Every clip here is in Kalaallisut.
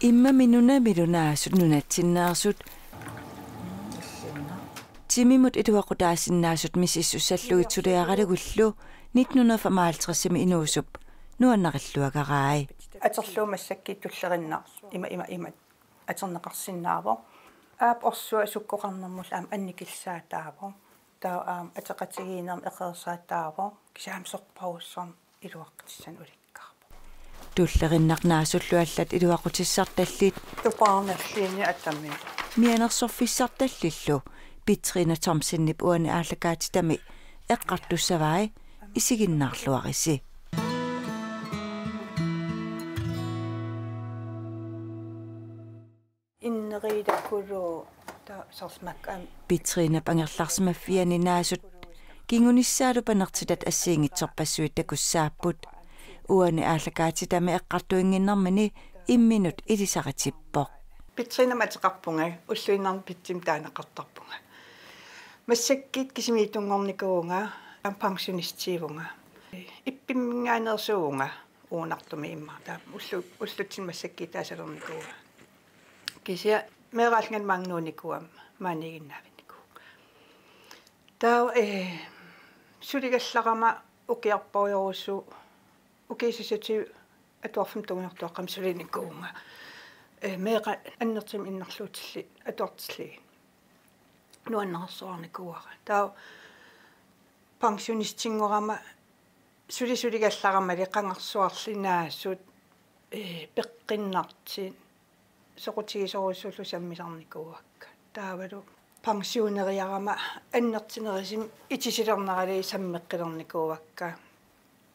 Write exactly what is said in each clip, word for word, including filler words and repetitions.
Immami nunamilu naasut nunatsinneersut timimut iluaqutaasinnaasut misissussallugit suliaralugullu nitten hundrede og femoghalvtredsimi inuusup nuannarilluagarai. Atorlugu massakkut tulleriinnaq ima, ima, ima atorneqarsinnaavoq. Aap, orsua sukkoqarnermullu aamma annikillisaataavoq. Taava aamma atoqatigiinnermi eqeersaataavoq. Kisianni aamma sorpassuarnik iluaqutissanik ulikkaarpoq. Tulleriinnaq naasullu allat iluaqutissartallit. Tupaarnerliini atami. Mianersorfissartallillu Petrine Thomsenip uani aallakaatitami eqqartussavai isiginnaarluarisi. Inneriilakkulu ta-, soorlu makku aamma. Petrinep angerlarsimaffiani naasut kingunissaalu panertitat assigiinngitsorpassuit takussaapput. Uani aallakaatitami eqqartuinnginnermini imminut ilisaritippoq. Petrinamik ateqarpunga, ulluinnarni Petrimik taaneqartarpunga. Massakkut kisimiittunngornikuuvunga, aamma pensionistikuuvunga. Ippimminngaanneersuuvunga uunartumik immaqa. Taava ullu-, ullutsinni massakkut taasalernikuuvunga. Kisianni meeraallunga maanga nuunnikuugama maaniiginnaavinnikuuvunga. Taava, eh, suligallarama ukiorpassuarujussuuvoq, ukiut sissatigut atuarfimmi tungujortuaqqamik sulinikuuvunga. Eh, meeqqat annertuumik innarluutillugit atuartillugit nuannersuarnikuuara. Taava pensionistinngorama suli suligallaramali qangarsuarli naasut, eh, peqqinnartut soqutigisorujussuullutik sammisarnikuuakka. Taavalu pensioneriarama annertunerusumik itisilerneralugit sammeqqilernikuuakka.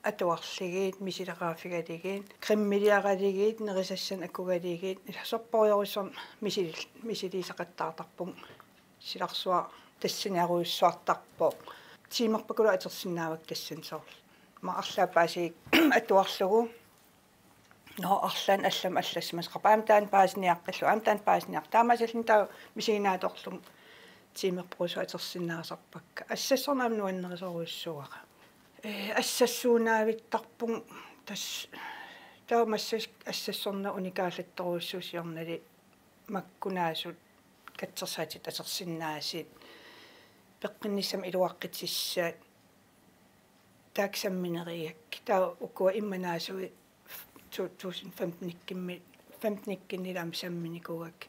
Atuarlugit, misileqaaffigalugit, cremeliaralugit, nerisassanik akugalugit, ila sorpassuarujussuarnik misili-, misiliisaqattaartarpunga. Silarsuaq tassaniarujussuartarpoq. Tiimerpakuluit atorsinnaavakka tassani soorlu. Aamma arlaat paasigakkit atuarlugu. Nå, arlaannik allamik allassimasoqarpoq. Aamma taanna paasiniaqqillugu, aamma taanna paasiniaq-. Taamaasilluni taava misiginaatsorlugu tiimerpassuit atorsinnaasarpakka. Assassorneq aamma nuannerisorujussuuara. Eh, assassuunaavittarpunga tassa, taava massakkut assassorneq unikaallattorujussuuvoq, siornali makku naasut katsorsaatit atorsinnaasut, peqqinnissamut iluaqutissat, taakku samminerugakkit. Taava ukua immaqa naasuit to tusind femten-ikkimmi, femten-ikkunnilu aamma samminikuuakka.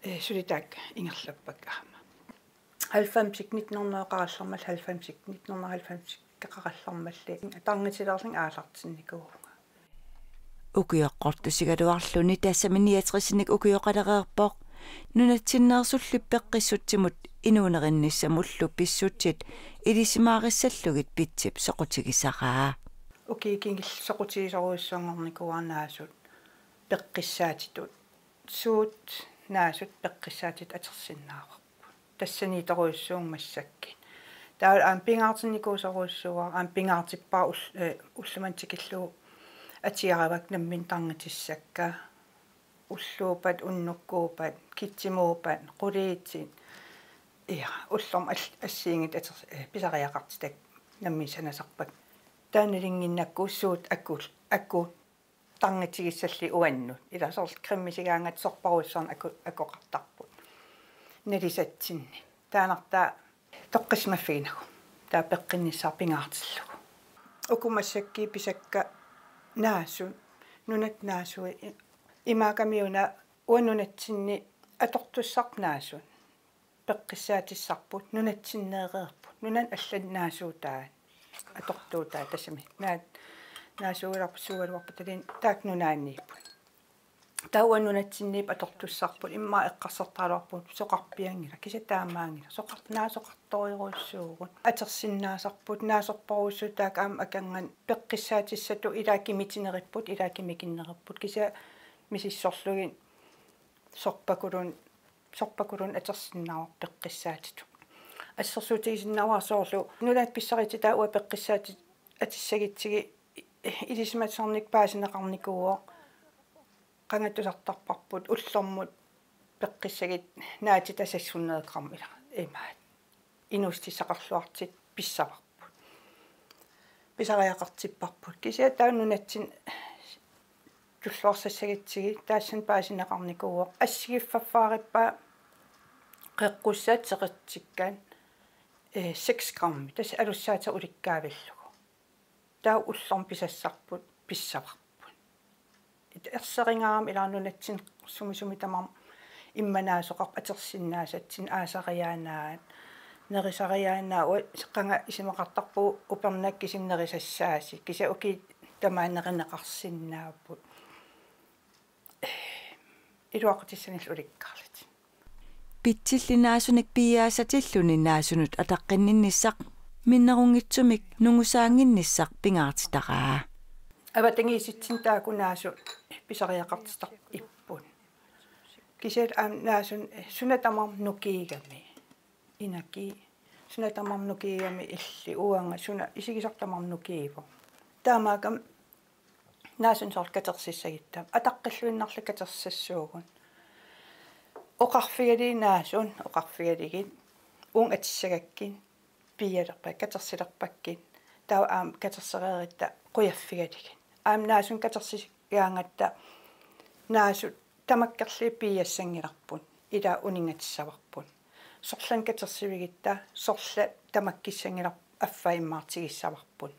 Eh, suli taakku ingerlappakka aamma. Halvfemsit, nitten hundrede-qarallarmalli, halvfemsit, nitten hundrede og halvfemsit-qarallarmalli tarnitilerlunga aallartinnikuuvunga. Ukioqqortusigaluarluni tassami niogtresinik ukioqalereerpoq. Nunatsinneersullu peqqissutsimut inuunerinnissamullu pissutsit ilisimaarissallugit Petrip soqutigisaraa. Ukiut kingulliit soqutigisorujussuanngornikuuara naasut peqqissaatitut. Suut naasut peqqissaatitut atorsinnaavarput. Tassaniittorujussuuvunga massakkut. Taava aamma pingaartinnikuusorujussuuara, aamma pingaartippara ul-, eh, ullumimut tikillugu atugaravakka nammineq tarnitissakka. Ulluuppat, unnukkuuppat, kitsimuuppat, quliutit. Ja, ullormut all-, assigiinngitsut ator-, eh, pisariaqartitat nammineq sanasarpakka. Taava nalunnginnakku suut akul-, aku tarnitigissallugit uannut. Ila soorlu cremisigaangatta sorpassuarnik aku-, akoqartarput. Nalisatsinnik. Taannartaa toqqissisimaffiginagu. Taava peqqinnissaq pingaartillugu. Uku massakkut pisakka naasut, nunatta naasuit, imaakami una uanga nunatsinni atortussarput naasut. Peqqissaatissarput, nunatsinneereerput, nunani allani naasuutaat, atortuutaat tassami. Naa-, naasuugaluarput, suugaluarput taanna taakku nunaanniipput. Taava uanga nunatsinniippoq atortussarput, immaqa eqqarsartaraluarpugut soqarpianngilaq, kisianni taamaanngilaq, soqar-, naasoqartorujussuuvugut. Atorsinnaasarput, naasorpassuit taakku aamma akornanni peqqissaatissatut ilaa kimitinerupput, ilaa kimikinnerupput, kisianni misissorlugit sorpakuluunniit sorpakuluunniit atorsinnaavara peqqissaatitut. Assersuutigisinnaavara soorlu nunat pissarititai uanga peqqissaatit atussagutsigit ilisimatusarnikkut paasineqarnikuuvoq, qangattusartarparput ullormut peqqissagut naatitat seks hundrede gram ila imaat. Inuussutissaqarluartut pissavarput. Pisariaqartipparput. Kisianni taava nunatsinni tulluarsassagatsigit, taassuma paasineqarnikuuvoq. Assigiiffaffaarippaa qeqqussat seqertikkat, eh, seks grammi. Tassa alussaatit ulikkaavillugu. Taava ullormut pisassarput, pissavarput. It-, erserigaarami ilaa nunatsinni sumi sumi tamarmi immaqa naasoqarpoq atorsinnaasatsinnik, aasariaannaat, nerisariaannaat, uanga qanga isumaqartarpugut upernakkut kisimi nerisassaasi, kisianni ukiut tamaani nerineqarsinnaapput. Iluaqutissanillu ulikkaarlutik. Pitsilli naasunik piiaassatilluni naasunut ataqqinninnissaq minnerunngitsumik nungusaannginnissaq pingaartitaraa. Avatangiisitsinni taakku naasut pisariaqartitaq ipput. Kisianni aamma naasunut suna tamarmi nukiigami. Inaki. Suna tamarmi nukiigami, illit, uanga, suna, isigisaq tamarmi nukiivoq. Taamaakkami naasunut soorlu katersissagutta. Ataqqilluinnarlugu katersissassuugut. Oqarfigalugit naasunut, oqarfigalugit uunga atissagakkit, piialerpa-, katersilerpakkit. Taava aamma katersereerutta qujaffigalugit. Aamma naasunut katersigaangatta naasut tamakkerlugit piiassanngilarput, ilaa uninngatissavarput. Sorlanik katersivigutta sorlat tamakkissanngilarput, affaa immaqa tigussavarput.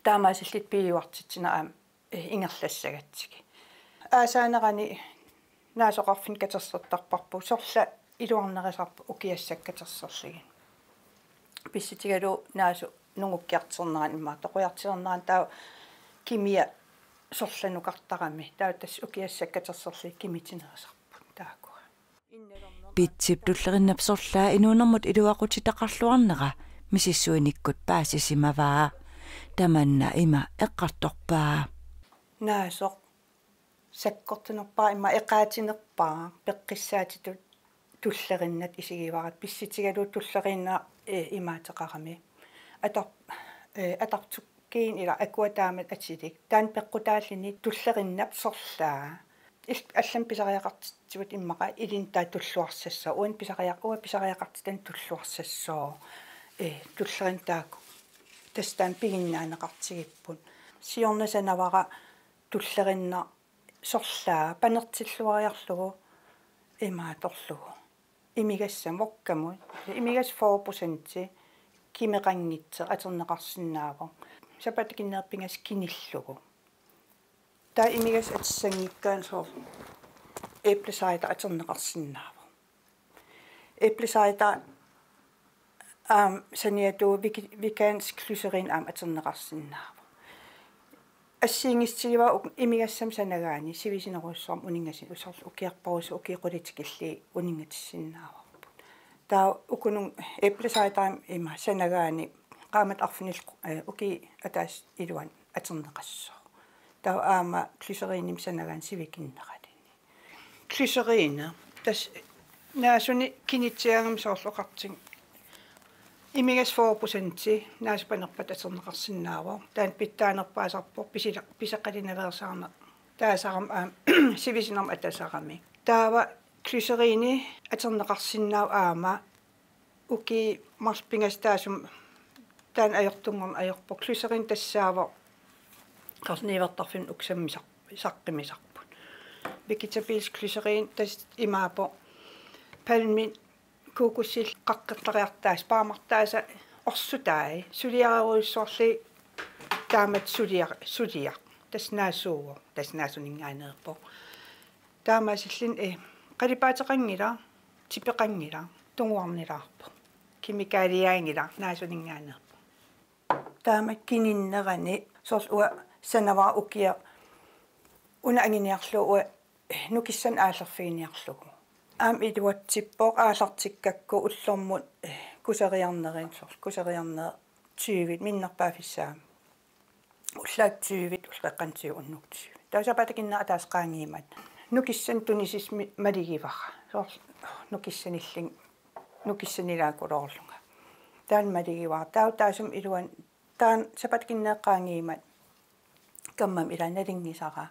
Taamaasillutik piiuartitsineq aamma, eh, ingerlassagatsigit. Aasaanerani naasoqarfinni katersortarparput, sorleq iluarnerusarpoq ukiassat katersorlugit. Pissutigalugu naasut nungukkiartornerani immaqa toqujartornerani taava kimia sorlanukartarami. Taava tassa ukiassat katersorlugit kimitinerusarput taakkua. Pitsip tullerinnap sorlaa inuunermut iluaqutitaqarluarnera misissuinikkut paasisimavaa. Tamanna ima eqqartorpaa. Naasoq sakkortunerpaaq, immaqa eqaatiginerpaaq, peqqissaatitut tullerinnat isigivara, pissutigalugu tulleriinnaq, eh, imaateqarami. Atar-, eh, atartukkiin ilaa akua taamatut atilik. Taanna peqqutaalluni tullerinnap sorlaa. Il-, allamik pisariaqartitsivugut immaqa ilinnut taava tulluarsassooq. Uani pisariaq-, uanga pisariaqartitani tulluarsassooq. Eh, tulleriinnaq taakku. Tassa taanna piginnaaneqartigipput. Siorna sanavara tulleriinnaq sorlaa panertilluariarlugu imaatorlugu. Imigassamut, wokkamut, imigassaq fyrre procenti kimeqanngitsoq atorneqarsinnaavoq. Sapaatip akunneri pingasut kinillugu. Taava imigassaq atissanngikkaanni soorlu æblecider atorneqarsinnaavoq. Æblecider aamma saniatigut viki-, vegansk glycerin aamma atorneqarsinnaavoq. Assigiinngissutigivara uk-, imigassamik sanagaani sivisunerujussuarmik uninngatin-, soorlu ukiorparujussuit ukiut qulit tikillugit uninngatissinnaavagut. Taava ukununnga æbleciderimik ima sanagaani qaammatit arfinillit, eh, ukiut ataaseq iluanni atorneqassooq. Taava aamma glycerinimik sanagaani sivikinneraluni. Glycerin, tassa naasunik kinitsigaangama soorlu oqartunga. Imigassaq fyrre procenti naasup panerpata atorneqarsinnaavoq. Taanna pitsaanerpaasarpoq pisila-, pisoqalinaveersaarneq. Taasarami aamma sivisunermik atasarami. Taava glycerini atorneqarsinnaavoq aamma ukiut marluk pingasut taassuma taanna ajortunngorneq ajorpoq. Glycerin tassaavoq soorlu niuertarfimmut uksammisar-, saqqumisarput. Vegetabilsk glycerin tassa imaappoq palmit kokosillu qaqqertariartaasa, paamartaasa orsutai, suliarerujussuarlugit taamatut suliar-, suliaq. Tassa naasuuvoq, tassa naasuninngaanneerpoq. Taamaasilluni, eh, qalipaateqanngilaq, tipeqanngilaq, tunguarnilaarpoq. Kemikaaliaanngilaq, naasuninngaanneerpoq. Taama kininnerani soorlu uanga sanavara ukioq una anguniarlugu uanga, eh, nukissanik aallerfiginiarlugu. Aamma iluatsippoq aallartikkakku ullormut, eh, kuseriarnerit, soorlu kuseriarnerit tyvit minnerpaaffissaammat. Ullaaq tyvit, ulloqeqqanut tyvit, unnukkut tyvit. Taava sapaatip akunneri ataaseq qaangiummata nukissanik tunisissaq mi-, malugivara. Soorlu nukissanillu-, nukissanilaakuloorlunga. Taanna malugivara. Taava taassuma iluani taanna sapaatip akunneri qaangiummata kammama ilaa nalunngisara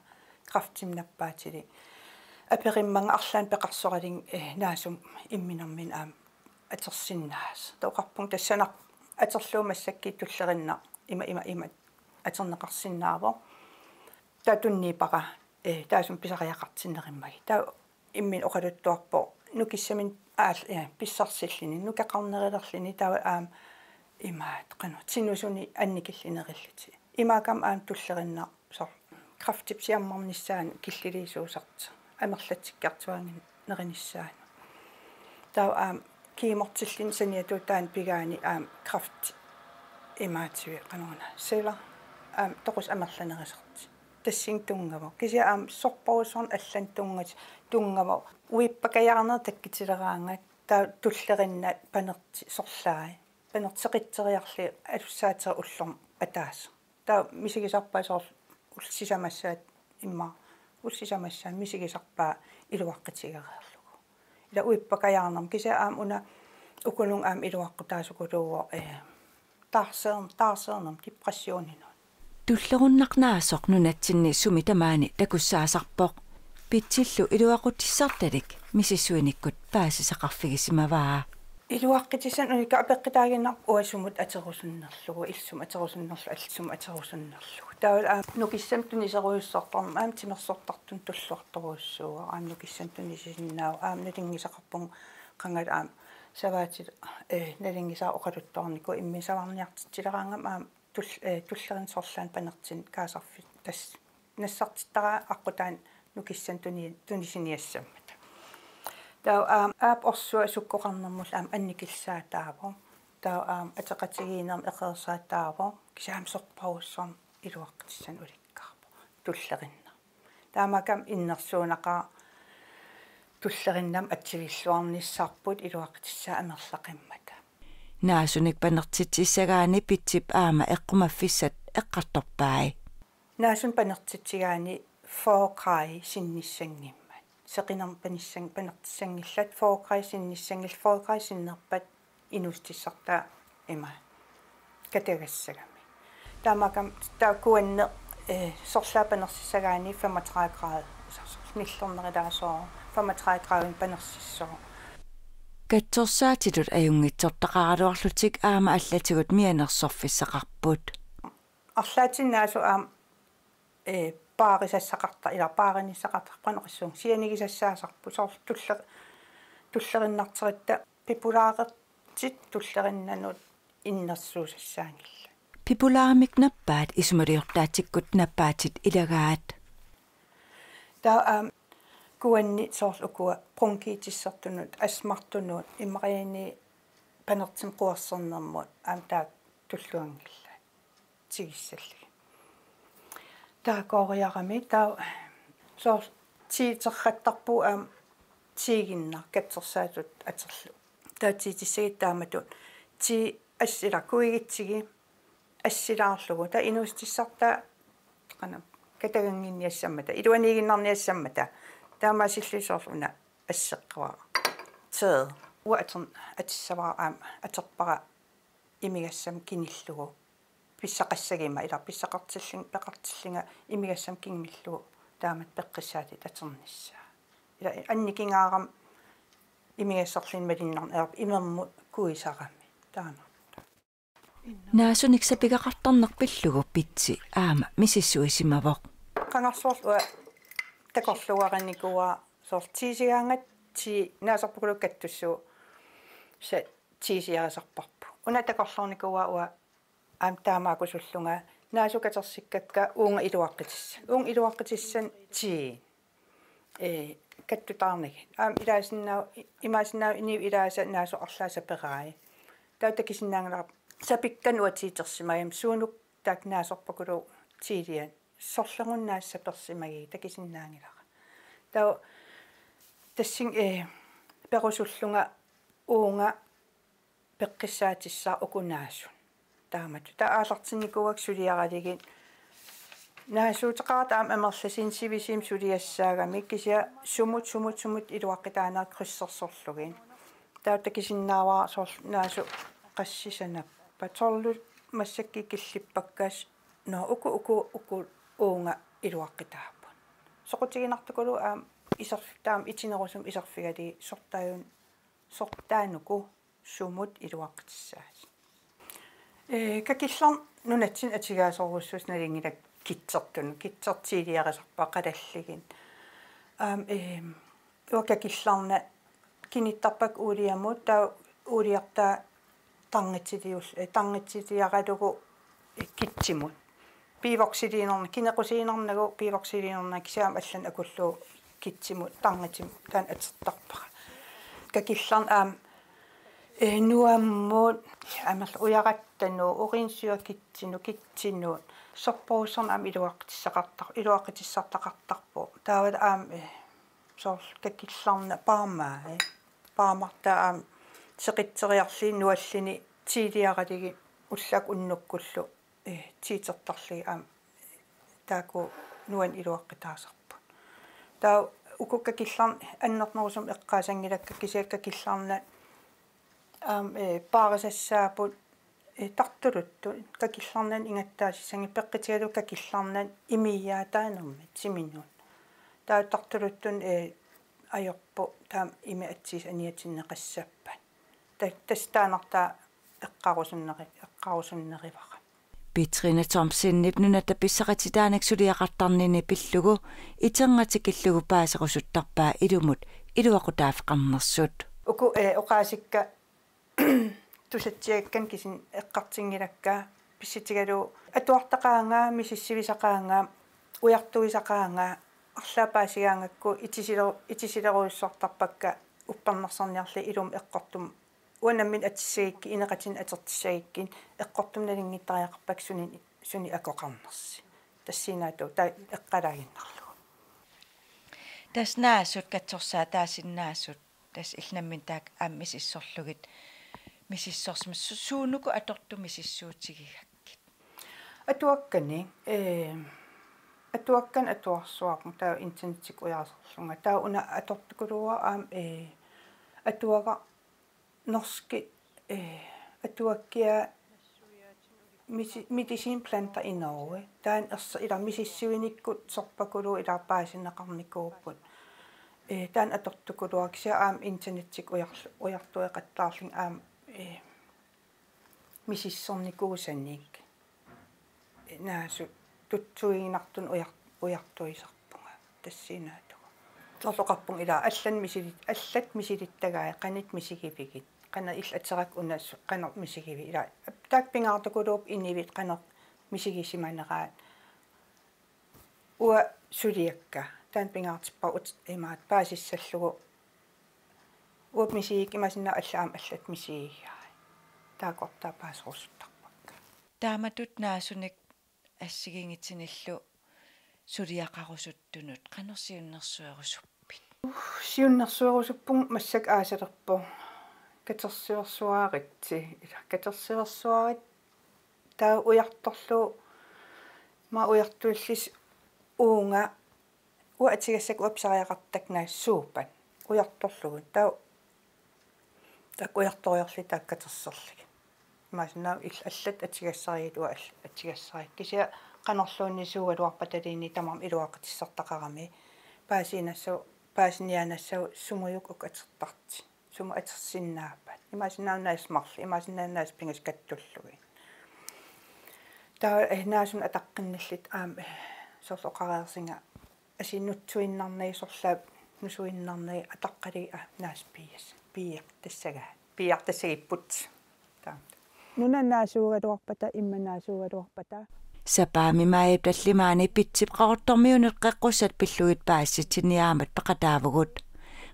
kræftimik nappaatilik. Aperimmanga arlaannik peqarsoralugu, eh, naasumik imminermini aamma atorsinnaasoq. Taava oqarpunga tassa sanar-, atorlugu massakkut tulleriinnaq ima, ima, ima atorneqarsinnaavoq. Taava tunniuppara ee, taassuma pisariaqartinnerummagit. Taava imminut oqaluttuarpoq nukissaminnik aal-, ee, pissarsilluni, nukeqarnerulerluni, taava aamma imaat, qanoq, tinusunik annikillinerullutik. Imaakkami aamma tullerinnaq soorlu kræftip siammarnissaanut killiliisuusartoq, amerlatsikkiartuaannginnerunissaanut. Taava aamma kemortilluni saniatigut taanna pigaani aamma kræfti imaatigut qanoruna, celler, aamma toqusut amerlanerusartut. Tassani tunngavoq. Kisianni aamma sorpassuarnik allanut tunnga-, tunngavoq. Uippakajaarnerit takkutileraangat taava tullerinnat panertit sorlaat. Panerteqitseriarlugit alussaateq ullormut ataaseq. Taava misigisarpaat soorlu ullut sisamassaat immaqa, ullut sisamassaat misigisarpaat iluaqutigeriarlugu. Ila uippakajaarnermut, kisianni aamma una ukununnga aamma iluaqutaasukuluuvoq, ee, taarseer-, taarseernermut, depressioninut. Tullerunnaq naasoq nunatsinni sumi tamaani takussaasarpoq. Pitsillu iluaqutissartalik misissuinikkut paasisaqarfigisimavaa. Iluaqutissanik unikka apeqqutaaginnarpoq uanga sumut atorusunnerlugu, illit sumut atorusunnerlugu, allat sumut atorusunnerlugu. Taavalu aamma nukissamik tuniserujussuartarneq aamma timersortartunut tulluartorujussuuvoq, aamma nukissamik tunisisinnaavoq, aamma nalunngisaqarpunga qangali aamma savaatilu, ee, nalunngisara oqaluttuarnikuuvoq, imminut savarniartitsileraangama aamma tull-, ee, tullerinnut sorlaannut panertinut kaasarfik tassa nassartittaraa aqqutaani nukissanik tuni-, tunisiniassammata. Taava aamma aap orsua sukkoqarnermullu aamma annikillisaataavoq. Taava aamma atoqatigiinnermut eqeersaataavoq. Kisianni aamma sorpassuarnik iluaqutissanik ulikkaarpoq tullerinnaq. Taamaakkami innersuunnaqaaq tullerinnamik atsivilluarnissarput iluaqutissaa amerlaqimmata. Naasunik panertitsissagaanni Pitsip aamma eqqumaffissat eqqartorpai. Naasunik panertitsigaanni fyrre grader sinnissanngimmat. Seqinermik panissang-, panertissanngillat fyrre grader sinnissanngillat, fyrre grader sinnerpat inuussutissartaa ima katagassagami. Taamaakkami taava kuanneq, ee, sorlaat panersissagaanni femogtredive grader, soorlu nillernerulaasoq, femogtredive grader panersissooq. Katsorsaatitut ajunngitsortaqaraluarlutik aamma allatigut mianersorfissaqarput. Arlaatigut naasut aamma, ee, paarisassaqartarput, ilaa, paarinissaqartarput, qanoq oqassuunga, sianigisassaasarput, soorlu tuller-, tullerinnarterutta pipulaareertut tullerinnanut innersuusassaanngillat. Pipulaarimik nappaat isumaliortaatsikkut nappaatit ilagaat. Taava aamma kuanni soorlu ukua bronkiitissertunut, astmartunut, imaluunniit panertinut quersernermut aamma taakku tulluanngillat tigussallugu. Taava kooriarami taava soorlu tiiterrattarpugut aamma tiiginnaq katsorsaatitut atorlugu. Taava tiitissagit taamatut tii assila kuigutsigit assilaarlugu. Taava inuussutissartaa qanoq katagannginniassammata, iluaniiginnarniassammata. Taamaasilluni soorlu una asseqquara. Tee. Uanga atorn-, atissavara aamma atorpara imigassamut kinillugu. Pissaqassaguma, ilaa, pissaqartillin-, peqartillunga imigassamut kingullugu taamatut peqqissaatit atornissaa. Ilaa, annikingaarami imigassamullu malunnarneq, ee, imermut kuisarami. Taanna. Naasunik sapigeqartarneq pillugu Pitsi aamma misissuisimavoq. Qangarsuarlu uanga takorluugarinikuuara soorlu tiisigaangat tii naasorpakuluuvoq kattussuup sa tiisiarisarparput. Una takorloornikuuara uanga aamma taamaakkusullunga naasut katersukkakka uunga iluaqutissanik. Uunga iluaqutissanik tii. Ee, kattutaarnagit. Aamma ilaasinnaa-, imaasinnaaviup ilaasa naasut arlaat saperai. Taava takusinnaanngilara sapikkanik uanga tiitersimagama suunuk taakku naasorpakuluupput tiiliat. Sorleruna naasut sapersimagigit takusinnaanngilara. Taava tassani, ee, perusullunga uunga peqqissaatissara uku naasut. Taamatut. Taava aallartinnikuuakka suliaralugit. Naasuuteqarata aamma amerlasuunik sivisuumik suliassaagamik kisianni sumut, sumut, sumut iluaqutaanerat krydsersorlugit. Taava takusinnaavara soorlu naasut qassit sanappat. Soorlu massakkut killippakka s-, nå, uku, uku, uku uunga iluaqutaapput. Soqutiginartukuluuvoq aamma iserf-, taama itinerusumik iserfigalugit sortaajun-, sortaanuku sumut iluaqutissaasi. Ee, kakillarneq nunatsinni atugaasorujussuusoq nalunngilakka Kitsertunut, kitsertiiliarisarpaa qalallugit. Aamma, eem, uanga kakillarnaq kinittarpakka uuliamut, taava uuliartaa tarnitsiliul-, eh, tarnitsiliaralugu, eh, kitsimut. Piivorsiliinerna-, kinequsiinernagu piivorsiliinernagu kisianni aamma allanut akullugu kitsimut, tarnitsimut taanna atortarpara. Kakillarnaq aamma, eh, nuammut, amerlaqi ujarattanut, orange kitsinut, kitsinut, sorporusunik aamma iluaqutissaqartar-, iluaqutissartaqartarpoq. Taava aamma, eh, soorlu kakillarnaq paarmaa, eh. Paarmartaa aamma seqitseriarluni nualluni tiiliaralugit ullaakkut unnukkullu, eh, tiitertarlugit aamma taakku nuanneq iluaqutaasarput. Taava uku kakillarn-, annernerusumik eqqaasanngilakka kisianni kakillarnaq aamma, eh, paarisassaapput, eh, tartuluttut, kakillarnani ingattaassagit peqqutigalugu kakillarnani imiiaataanermik timinut. Taava tartuluttut, eh, ajorput taama imeq atsigisaq aniatinneqassappat. Ta-, tassa taannartaa eqqaarusunneri-, eqqaarusunnerivara. Petrine Thomsenip nunatta pissaqartitaanik suliaqartarnini pillugu iterngaatikillugu paaserusuttarpaa ilumut iluaqutaaffeqarnersut. Uku, eh, oqaasikka tusatsiakkanik kisianni eqqartuinngilakka pissutigalugu atuartaqaanga, misissuisaqaanga, ujartuisaqaanga, arlaat paasigaangakku itisile-, itisilerujussuartarpakka uppernarsarniarlugit ilumut eqqortumut. Uanga nammineq atissagikkit, inoqatinik atortissagikkinnut, eqqortumik nalunngittariaqarpakka sunik, sunik akoqarnersoq. Tassaaginnarlugu, taava eqqalaaginnarlugu. Tassa naasut katsorsaataasinnaasut, tassa illit nammineq taakku aamma misissorlugit, misissorsimasut, su-, suunuku atortut misissuutigigakkit? Atuakkanik, eh, atuakkanik atuarsuarpunga taava internettikkut ujarlerlunga. Taava una atortukuluuara aamma, eh, atuagaq norskit, eh, atuakkiaa misi-, medicinplanter i Norge. Taanna ersa-, ila misissuinikkut sorpakuluupput ila paasineqarnikuupput. Eh, taanna atortukuluuara kisianni aamma internettikkut ujar-, ujartueqattaarlunga aamma, eh, misissornikuusanik. Naasut tutsuiginartunut ujar-, ujartuisarpunga tassaaginnarlugu. Soorlu oqarpunga ila allat misilit-, allat misilittagaat qanoq misigivigit. Qanoq illit aterakku una su-, qanoq misigivigit. Ila taakku pingaartukuluupput inuit qanoq misigisimaneraat. Uanga suliakka. Taanna pingaartippara ut-, imaattoq paasissallugu. Uanga misigikkama imaassinnaavoq allat aamma allat misigigaat. Taakkortaa paaserusuttarpakka. Taamatut naasunik assigiinngitsunillu suliaqarusuttunut qanoq siunnersuerusuppit? Siunnersuerusuppunga massakkut aasalerpoq. Katersiversuaritsi, ila katersiversuaritsi. Taava ujartorlugu, aamma ujartuillusi uunga, uanga atugassakka uanga pisariaqartagara suupat ujartorlugu. Taava taakku ujartoriarlugit taakku katerserlugit. Imaassinnaavoq illit allat atugassarigit uanga al-, atugassarigakku. Kisianni qanorluunniit suugaluarpataluunniit tamarmik iluaqutissartaqarami. Paasiinnassavut, paasiniaannassavut sumut uku atortartut. Sumut atorsinnaappat. Imaassinnaavoq naasut marluk, imaassinnaavoq naasut pingasut kattullugit. Taava, eh, naasunik ataqqinnilluta aamma, eh, soorlu oqareersunga asinut nusuinnarnagit, sorlaap nusuinnarnagit ataqqalugit, aa, naasut piias-, piiartassagaat. Piiartassagipput. Taava. Nunap naasuugaluarpata, immaqa naasuugaluarpata. Sapaammi maajip tallimaanni Pitsip Qaqortormiunut qeqqussat pillugit paasisitsiniaammata peqataavugut.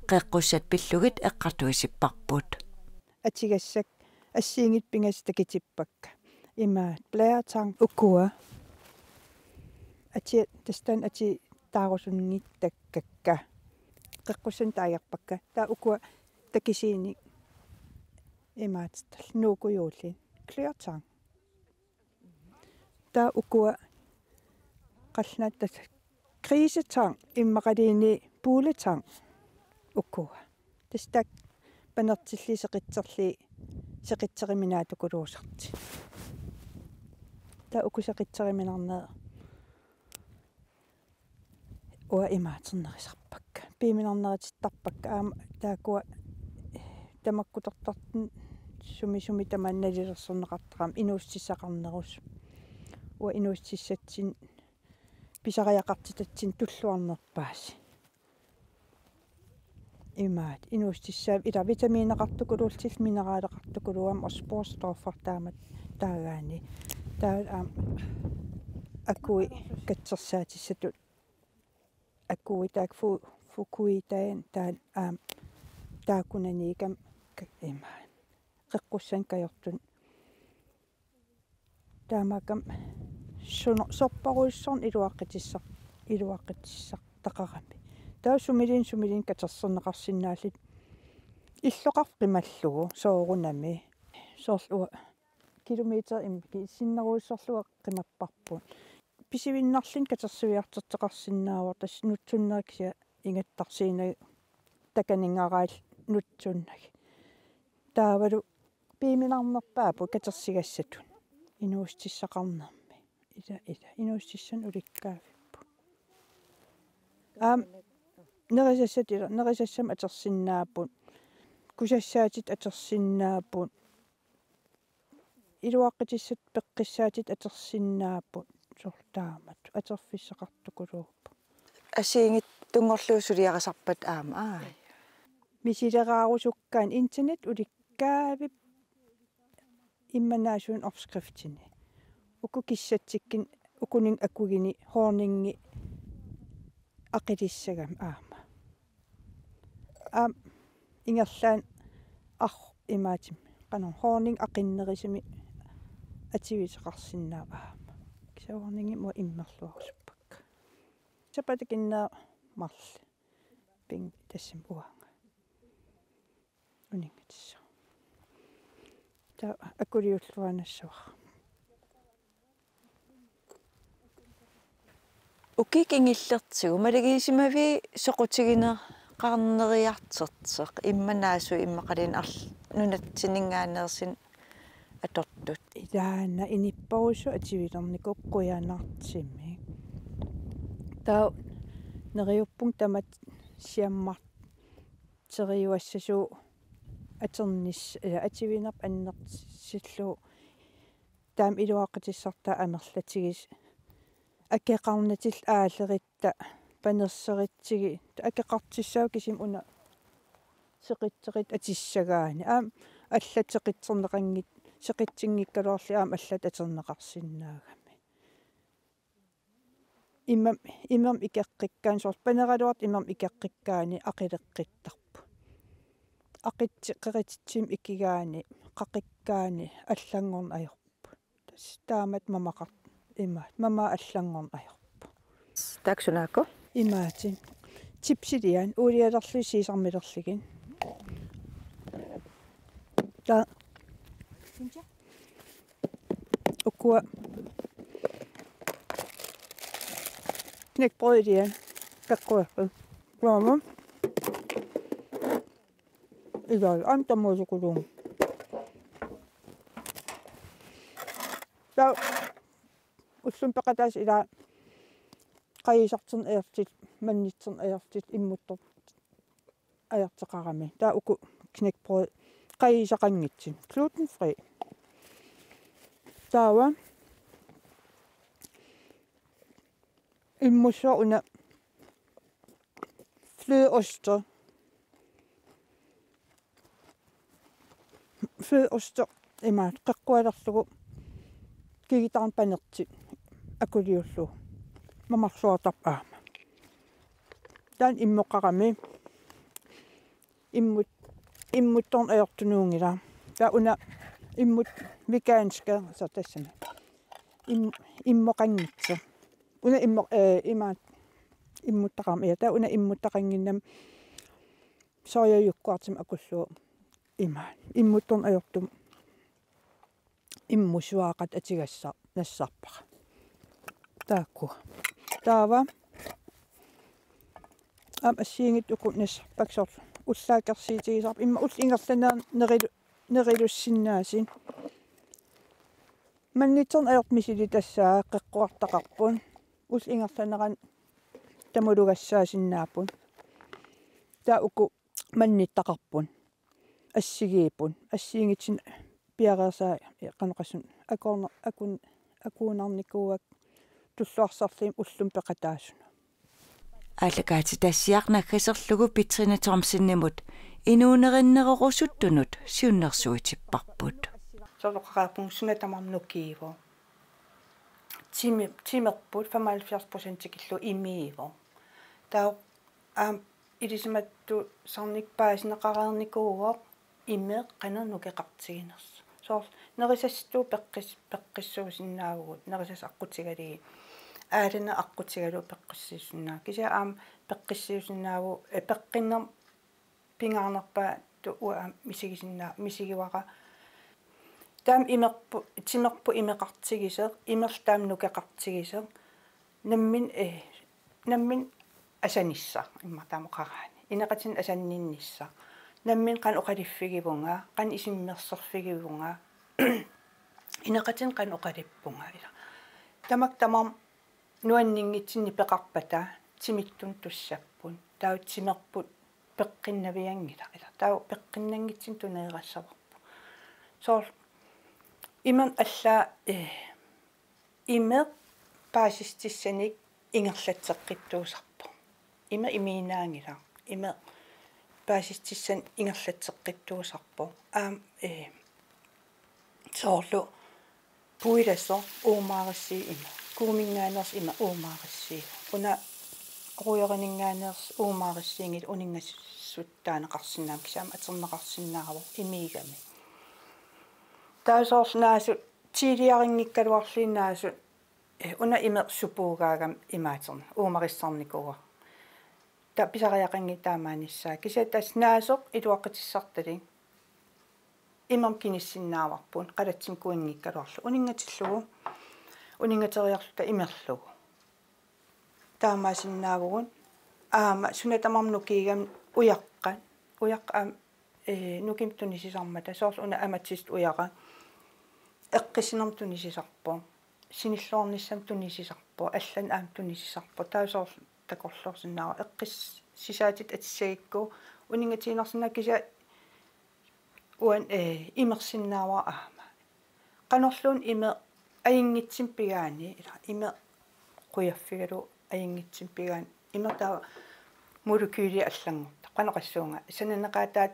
Qeqqussat pillugit eqqartuisipparput. Atugassat assigiinngitsut pingasut takutippakka. Imaattoq blæretang ukua. Atia, tassa taanna atia taarusunngitsukkakka. Qeqqussanik taagiarpakka. Taava ukua takusiinik imaattorlu nuukkujuullutik. Kløretang. Taava ukua qallunaatut grisetang immaqaluunniit puletang ukua. Tassa taakku panertillugit seqitserlugit seqitseriminaatukuluusartut. Taava uku seqitseriminarnerit uanga imaattornerusarpakka. Piuminarnerutittarpakka aamma taakkua tamakkutortartut sumi sumi tamaani nalilersorneqartarami inuussutissaqarnerusut. Uanga inuussutissatsinni Pisariaqartitatsinni tulluarnerpaasi. Imaat, inuussutissaapput ila vitamineqartukuluullutillu mineraleqartukuluupput aamma sportsstoffer taamatut taagaanni. Taava aamma akui katsersaatissatut. Akui taakku fu-, fukuitaen taanna aamma taakkunaniikam ka-, imaat. Qeqqussanut kajortunut. Taamaakkami suno-, sorparujussuarnik iluaqutissar-, iluaqutissartaqarami. Taava sumiluunniit sumiluunniit katersorneqarsinnaallutik illoqarfik qimallugu soorunami. Soorlu uanga kilometer imki sinnerujussuarlunga qimapparput. Pisivinnarluni katersuiartortoqarsinnaavoq tassa nutsunnerit kisianni ingattarsiinagu takaninngaraallu nutsunnagit. Taavalu piiminarnerpaapput katersigassatut. Inuussutissaqarnermi. Ila, ila. Inuussutissanik ulikkaavipput. Aamma nerisassat ila, nerisassamik atorsinnaapput. Kusassaatit atorsinnaapput. Iluaqutissat peqqissaatit atorsinnaapput. Soorlu taamatut. Atorfissaqartukuluupput. Assigiinngitsunngorlugu suliarisarpat aamma. Aa. Misileraarusukkaanik internet ulikkaavippoq immannaasunut opskriftini. Uku kissatsikkunik, ukunik akuguni honningi aqilissagami aamma. Aamma ingerlaannaq ar-, imaatsimi. Qanoq honning aqinnerusumik atuisoqarsinnaavoq aamma. Kisianni honningi uanga immerluarusuppakka. Sapaatip akunnera marluk. Ping tassami uanga. Uninngatissaaq. Taava akuliulluarnassavara. Ukiut kingullertigut malugisimaviuk soqutigineqarneriartortoq immannaasoq immaqaluunniit arl-, nunatsinninngaanneersunik atortut. Ilaana inuppassuit atuilernikuupput qujanartumik. Taava neriuppunga tamatta siammarteriuassasugut atornis-, ila atuinerput annertusillugu taama iluaqutissartaa amerlatigisut akeqarnatillu aaleritta panerserutsigit akeqartussaavoq kisianni una seqitserutit atussagaanni. Aamma allat seqitserneqanngit-, seqitsinngikkaluarlugit aamma allat atorneqarsinnaagami. Immam-, imermik ikeqqikkaanni soorlu paneraluartoq imermik ikeqqikkaanni aqileqqittarpoq. Aqitsi-, qerititsivimmi ikigaanni, qaqikkaanni allanngorneq ajorpoq. Tassa taamatut mamaqar-, imaat, mamaat allanngorneq ajorpoq. Taakku sunaakku? Imaattut. Chipsiliaat, uulialerlugit siisarmilerlugit. Taava. Ukua. Knækbrødiliaat. Kakkuerpu. Kuama. Ilaa, aamma tamuusukuluunga. Taava ullumi peqataasut ilaa qajuusartorneq ajortut, mannitsorneq ajortut, immuttorneq ajortoqarami. Taava uku knækbrød qajuusaqanngitsut. Gluten free. Taava immussuaq una flødeoste. Flødeoste imaat qeqqualerlugu kigitaarnut panertut akuliullugu mamarluartarpoq aamma. Taanna immoqarami. Immut-, immuttorneq ajortunuunngilaq. Taava una immut veganske, soorlu tassami. Im-, immoqanngitsoq. Una immo-, eh, imaat immuttaqarami. Ja, taava una immuttaqannginnami soorlu jukkuartimi akullugu imaat. Immuttorneq ajortumut immussuaqatit atugassar-, nassarpara. Taakku. Taava. Aamma assigiinngitsut uku nassarpakka soorlu. Ullaakkersuutigisarput. Immaqa ullut ingerlaneranni nerilu-, nerilussinnaasut. Mannitsorneq ajortut misilittassat qeqquartaqarput. Ullut ingerlaneranni tamulugassaasinnaapput. Taava uku mannittaqarput. Assigiipput. Assigiinngitsunik piareersaat qanoq oqassuunga akoorna-, akun-, akuunarnikuuakka tulluarsarlugit ullumi peqataasunut. Aallakaatitassiaq naggaserlugu Petrine Thomsenimut inuunerinnerorusuttunut siunnersuutipparput. Soorlu oqarpunga suna tamarmi nukiivoq. Timi-, timerput femoghalvfjerds procent tikillugu imiivoq. Taava aamma ilisimatusarnik paasineqareernikuuvoq imeq qanoq nukeqartiginersoq. Soorlu nerisassatut peqqis-, peqqissuusinnaavugut, nerisat aqqutigalugit. Aalaneq aqqutigalugu peqqissuusinnaavugut. Kisianni aamma peqqissuusinnaavugut, eh, peqqinnermik pingaarnerpaatut uanga aamma misigisinna-, misigivara. Taama imerpu-, timerput imeqartigisoq, imerlu taama nukeqartigisoq. Nammineq, eh, nammineq asanissaq, immaqa taama oqaraanni. Ineqatinnik asanninnissaq. Nammineq qanoq oqaliffigivunga, qanoq isummersorfigivunga. Ineqatinnik qanoq oqalippunga, ila. Tamakku tamarmik nuanninngitsunik peqarpata timittunik tussapput. Taava timerput peqqinnavianngilaq, ila. Taava peqqinnanngitsunik tuneerassavarput. Soorlu imermik allaat, eh, imeq paasissutissanik ingerlatseqqittuusarpoq. Imeq imiinnaanngilaq. Imeq paasissutissanik ingerlatseqqittuusarpoq. Aamma, eh, soorlu puilasoq uumaarissuuvoq imeq. Kuuminngaanneersoq imeq uumaarissuuvoq. Una ruujorininngaanneersoq uumaarissuunngilaq, uninngasissutut taaneqarsinnaammat, kisianni aamma atorneqarsinnaavoq imiigami. Taava soorlu naasut tiiliarinngikkaluarlugit naasut, eh, una imeq supuugaagami imaaterneq uumarissarnikuuara. Taava pisariaqanngilaq taamaanissaa. Kisianni tassa naasoq iluaqutissartalik imermik kinissinnaavarput, qalatsinikuunngikkaluarlugu. Uninngatillugu, uninngateriarluta imerlugu. Taamaasinnaavugut aamma suna tamarmi nukiigami ujaqqat. Ujaqqat aamma, eh, nukimik tunisisarmata. Soorlu una amatsit ujara. Eqqissinermik tunisisarpoq. Sinilluarnissamik tunisisarpoq. Allanik aamma tunisisarpoq. Taava soorlu takorloorsinnaavara. Eqqissisaatit atussagukku uninngatiinnarsinnaavoq, kisianni uani, eh, imersinnaavara aamma. Qanorluunniit imeq ajunngitsumik pigaani, ila imeq qujaffigalugu ajunngitsumik pigaani. Imeq taava molekyliat allanngortarput. Qanoq oqassuunga, sananeqaataat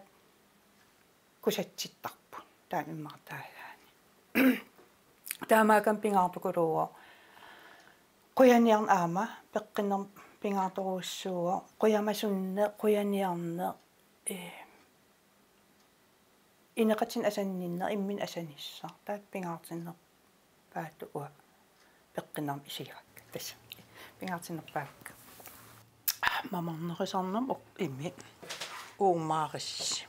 kusatsittarput. Taanna immaqa taagaani. Taamaakkami pingaartukuluuvoq. Qujaniarneq aamma, peqqinnermik pingaartorujussuuvoq. Qujamasunneq, qujaniarneq, eh, ineqatinnik asanninneq, imminut asanissaq. Taakku pingaartinnerpaatut uanga peqqinnermik isigivakka. Tassa. Pingaartinnerpaavakka. Mamarnerisarnermut imeq uumaarissi.